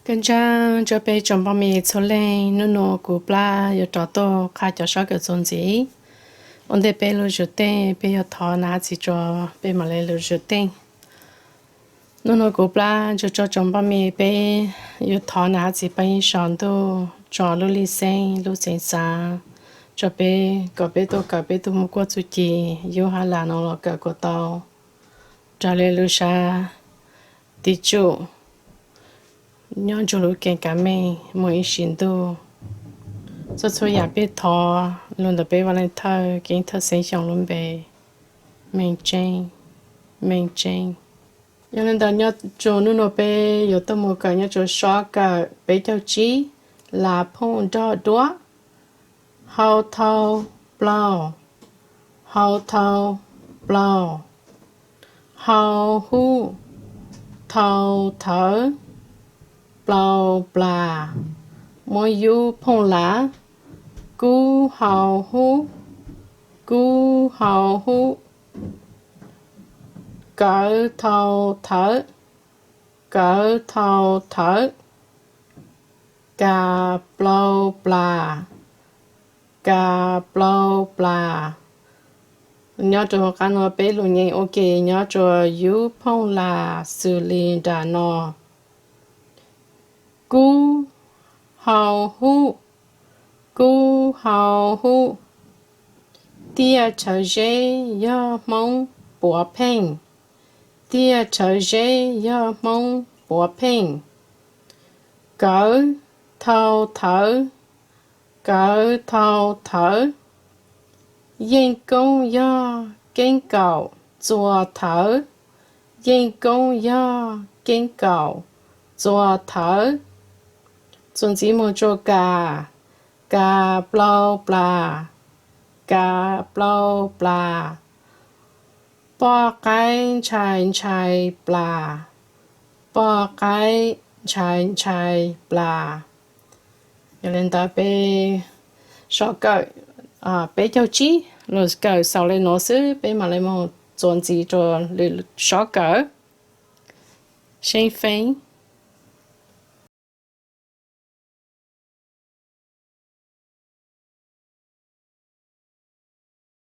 Kaj ntsaab rua peb tsoom npoj me txhua leej, nub nua kuv Plab yuav rov tuaj qha cov sob kawm txuas ntxiv. Ua ntej peb lug zuv teej, peb yuav thov nam txiv tso, peb mam le lug zuv teej. Nub nua kuv Plab tso tsoom npoj me, peb yuav thov nam txiv pab yeej so ntuj, tso lub lig xeeb lub xeev xaav, tso peb kom peb tuaj kawm peb tug muaj kuaj txuj ci, yub hab las nuav los kawm kuas tau raws le lub sab tiv tsum nyob nrug lub keeb kav meej moog ib sim ntuj. Txhua txhua yaam peb thov lug ntawm peb Vaaj Leej Thawj Keeb Thawj Xeeb Xyooj lub npe, Meej Tseeb, Meej Tseeb. Yog le ntawd nyob rua nub nua peb yuav tuaj moog kawm nyob rua sob kawm peb caug tsib, las phooj nrog duab. Hau thau plaug, hau thau plaug, hau hub, thau thawv, plaug plas, muab yub phooj las, kub hau hub, kub hau hub, kawv thau thawv, kawv thau thawv, kas plaug plas, kas plaug plas. Nyob rua huv qaab nuav peb lug nyeem ua ke nyob rua yub phooj las xws le nraag no. Kub hau hub, kub hau hub. Tiaj Rhawv Zeb yog Hmoob puav pheej. Tiaj Rhawv Zeb yog Hmoob puav pheej. Kawv thau thawv, kawv thau thawv. Yeej Koob yog keeb kaum txua thawv. Yeej Koob yog keeb kaum txua thawv. Txuas ntxiv moog rua kas, kas plaug plas, kas plaug plas. Poj qaib ntshai ntshai plas, poj qaib ntshai ntshai plas. Yog le ntawd peb sob kawm peb caug tsib lug kawm xaus le nuav xwb, peb mam le moog txuas ntxiv rua lwm sob kawm. Seeb feeb.